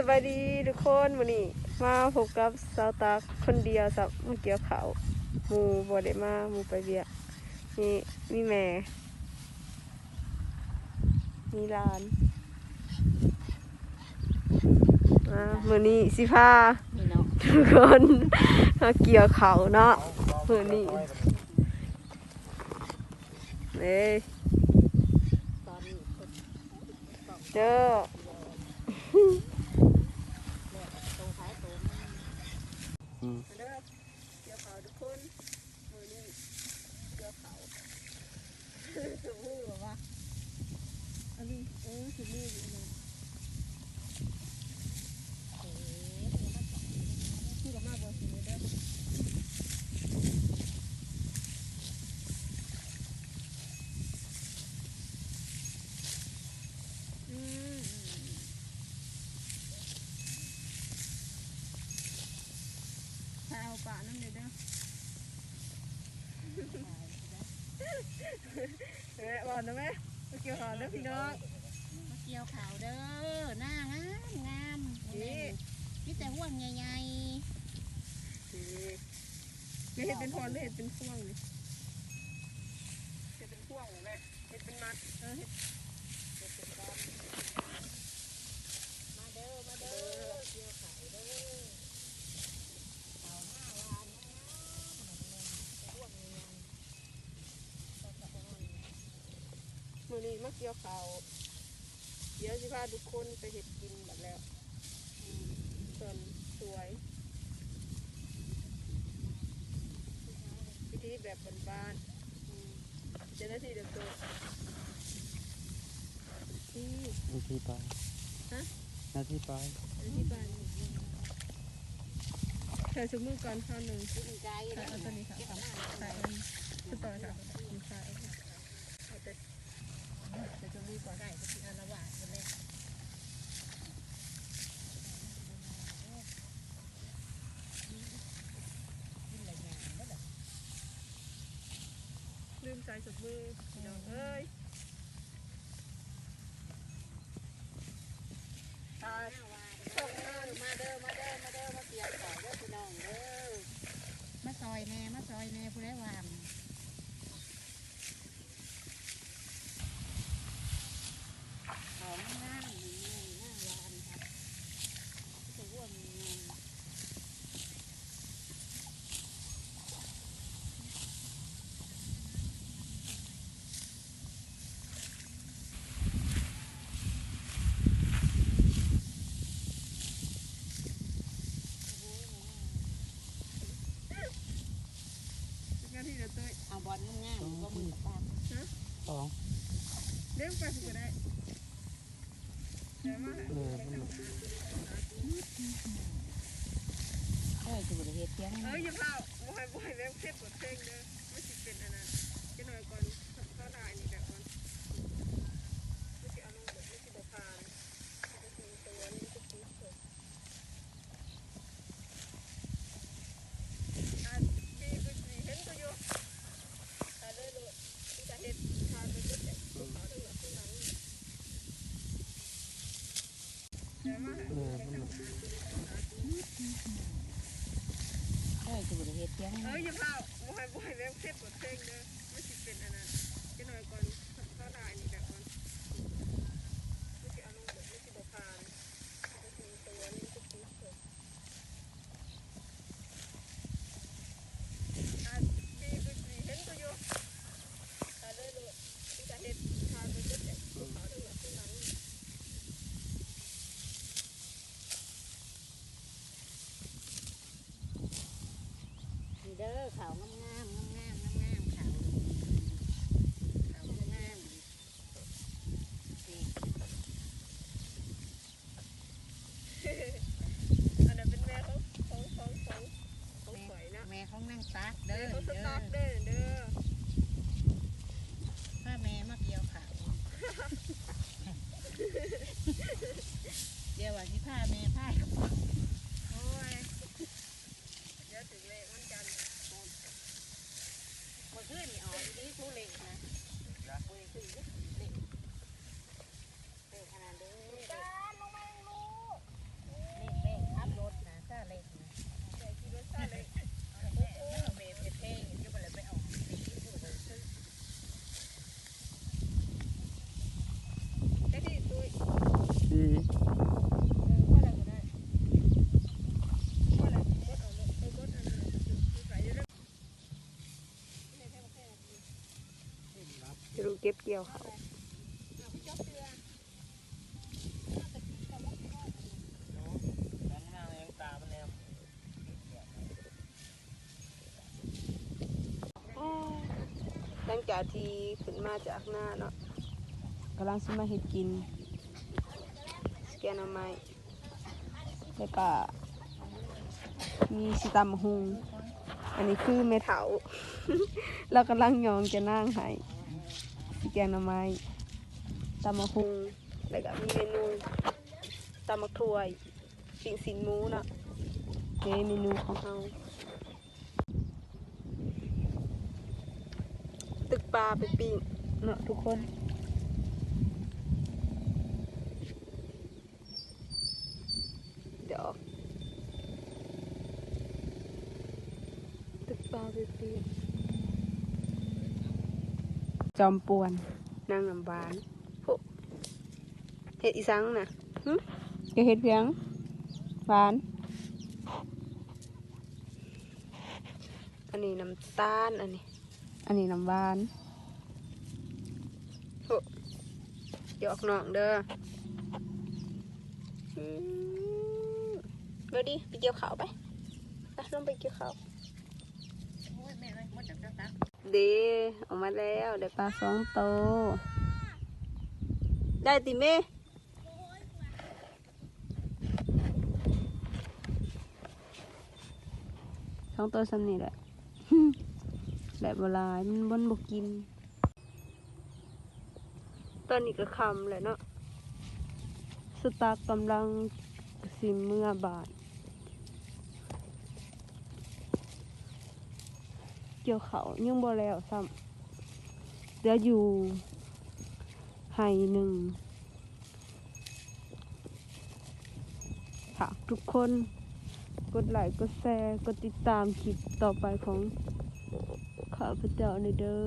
ສະບາຍດີທຸກຄົນ ມື້ນີ້ມາພົບກັບສາວຕັກຄົນດຽວ ສັບມາກ່ຽວເຂົ້າ ໝູ່ບໍ່ໄດ້ມາ ໝູ່ໄປວຽກ. ນີ້ມີແມ່ ມີຫຼານ ອ່າ ມື້ນີ້ຊິພາ ນີ້ເນາະ ທຸກຄົນມາກ່ຽວເຂົ້າເນາະ ມື້ນີ້ ເອີ ເດີ ອືມ ເດີ ກ່ຽວເຂົ້າທຸກຄົນ ມື້ນີ້ກ່ຽວເຂົ້າ ສະບູ່ວ່າ ອັນນີ້ ເອີ ສະບູ່ຢູ່ອັນນັ້ນ ເອີ ມັນກໍມາບໍ່ຊິເດີ ອືມ ພາເອົາປານຳແດ່ເດີ ແມ່ ເວົ້ານຳແມ່ ມາກ່ຽວເຂົ້າເດີພີ່ນ້ອງ ມາກ່ຽວເຂົ້າເດີ ນາງາມໆ ນີ້ ມີແຕ່ຮວງໃຫຍ່ໆ ນີ້ ແມ່ເຮັດເປັນພອນ ຫຼື ເຮັດເປັນພວງນີ້ ເຮັດເປັນພວງນີ້ແມ່ ເຮັດເປັນມັດ ເອີ ເຮັດ ເຮັດເປັນກ້ອນ ມາເດີ ມາເດີ ເອີ ກ່ຽວເຂົ້າເດີ ເຂົ້າໜ້າຫວານງາມໆ ແມ່ ພວງນີ້ ມື້ນີ້ມາກ່ຽວເຂົ້າ ດຽວຊິພາທຸກຄົນໄປເຮັດກິນບັດແລ້ວ ອືມ ສ່ວນສວຍ ວິທີແບບບ້ານໆ ອືມ ເຈົ້າໜ້າທີ່ເດີໂຕ ອືມ ນາທີປາຍ ຮະ? ນາທີປາຍ ນາທີປາຍ ໃສ່ຊຸບມືກ່ອນຄາວໜຶ່ງ ໃສ່ເອົາຕົວນີ້ຄ່ະ ໃສ່ອັນ ຄືຕໍ່ຄ່ະ ໃສ່ ເອົາແຕ່ ແຕ່ຈະມີກວ່າໄດ້ກໍຊິອາລະວາດພຸ້ນແຫຼະ ກິນແລ້ວຍ່າງເບິດລະ ລືມໃສ່ຊຸບມື ພີ່ນ້ອງເອີຍ. ອ່າ ມາເດີ ມາເດີ ມາເດີ ມາເດີ ມາກ່ຽວເຂົ້າເດີ ພີ່ນ້ອງເດີ ມາຊ່ອຍແດ່ ມາຊ່ອຍແດ່ ຜູ້ໃດວ່າງ. ເຂົ້າງາມໆ ນີ້ ງາມ ງາມ ງາມ ງາມ. ເອົາບອນງາມໆ ກໍມືປາກ ຮະ? ສອງ ເດ້ງໄປພຸ້ນກໍໄດ້ ເອີ ເອີ ຊິບໍ່ໄດ້ເຮັດພຽງ ເອີ ຢ່າເຝົ້າ ບໍ່ໃຫ້ ບໍ່ໃຫ້ແບບເພັດ ບໍ່ເພງເດີ ມັນຊິເປັນອັນນັ້ນ ຈັກໜ້ອຍກ່ອນ ເຂົ້າ ເຂົ້າໄດ້ນີ້ແບບກ່ອນ ມັນຊິເອົາລົງ ມັນຊິບໍ່ຜ່ານ ມັນຊິຕົວ ມັນຊິຕິດເລີຍ. ເອີ ຊິບໍ່ໄດ້ເຮັດພຽງ ເອີ ຢ່າເຝົ້າ ບໍ່ໃຫ້ ບໍ່ໃຫ້ແບບເພັດ ບໍ່ເພງເດີ ມັນຊິເປັນອັນນັ້ນ ຈັກໜ້ອຍກ່ອນ ເຂົ້າໄດ້ນີ້ແບບກ່ອນ ມັນຊິເອົາລົງ ມັນຊິບໍ່ຜ່ານ ມັນຊິຕົວ ມັນຊິຕິດເລີຍ. ນີ້ເດີ ເຂົ້າງາມໆ ງາມໆ ງາມໆ ເຂົ້າ ເຂົ້າງາມໆ ນີ້. ອັນນັ້ນເປັນແມ່ຂອງ ຂອງ ຂອງ ຂອງ ຂອງຂ້ອຍເນາະ ແມ່ຂອງນາງຕັກເດີ ແມ່ຂອງສະຕັກເດີ ເດີ ພາແມ່ມາກ່ຽວເຂົ້າ ດຽວວ່າຊິພາແມ່ພາ ໂອ້ຍ ດຽວຖືກເລກວັນຈັນ ມື້ຄືນນີ້ອອກອີ່ຫຼີ ຖືກເລກນະ ບໍ່ໄດ້ຖືກເລກ ເອີ ຂະໜາດເດີ ຕານລົງມາລູກ. ເກັບກ່ຽວເຂົ້າ. ຫຼັງຈາກທີ່ຂຶ້ນມາຈາກນາເນາະ ກຳລັງຊິມາເຮັດກິນ ແກງໜໍ່ໄມ້ ແລ້ວກະມີຊິຕຳບັກຫຸ່ງ. ອັນນີ້ຄືແມ່ເຖົ້າ ລາວກຳລັງຫຍອງຈະນາງໃຫ້ ຊິແກງໜໍ່ໄມ້ ຕຳບັກຫຸ່ງ ແລ້ວກະມີເມນູຕຳບັກຖົ່ວ ປີ້ງຊີ້ນໝູເນາະ. ເດ້ ເມນູຂອງເຮົາ ຕຶກປາໄປປີ້ງເນາະທຸກຄົນ. ດອກ ຕຶກປາເປັນປີ ຈອມປ່ວນ ນາງນ້ຳຫວານ. ໂຫ ເຮັດອີ່ສັງນະ? ຫຶ? ຈະເຮັດຫຍັງ? ຫວານ. ອັນນີ້ນ້ຳຕານ ອັນນີ້ ອັນນີ້ນ້ຳຫວານ. ໂຫ ຢອກນ້ອງເດີ. ອືມ ເດີດີ ໄປກ່ຽວເຂົ້າໄປ ໄປ ລົງໄປກ່ຽວເຂົ້າ. ເດ້ ອອກມາແລ້ວ ໄດ້ປາສອງໂຕ. ໄດ້ຕິເມ? ສອງໂຕສ່ຳນີ້ແຫຼະ ໄດ້ບໍ່ຫຼາຍ ມັນ ມັນບໍ່ກິນ. ຕອນນີ້ກໍຄ່ຳແລ້ວເນາະ ສະຕາກກຳລັງຊິເມືອບ້ານ. ກ່ຽວເຂົ້າຍັງບໍ່ແລ້ວຊ້ຳ ເຫຼືອຢູ່ໄຮ່ໜຶ່ງ. ຝາກທຸກຄົນກົດໄລ ກົດແຊ ກົດຕິດຕາມຄລິບຕໍ່ໄປຂອງຂ້າພະເຈົ້າແດ່ເດີ.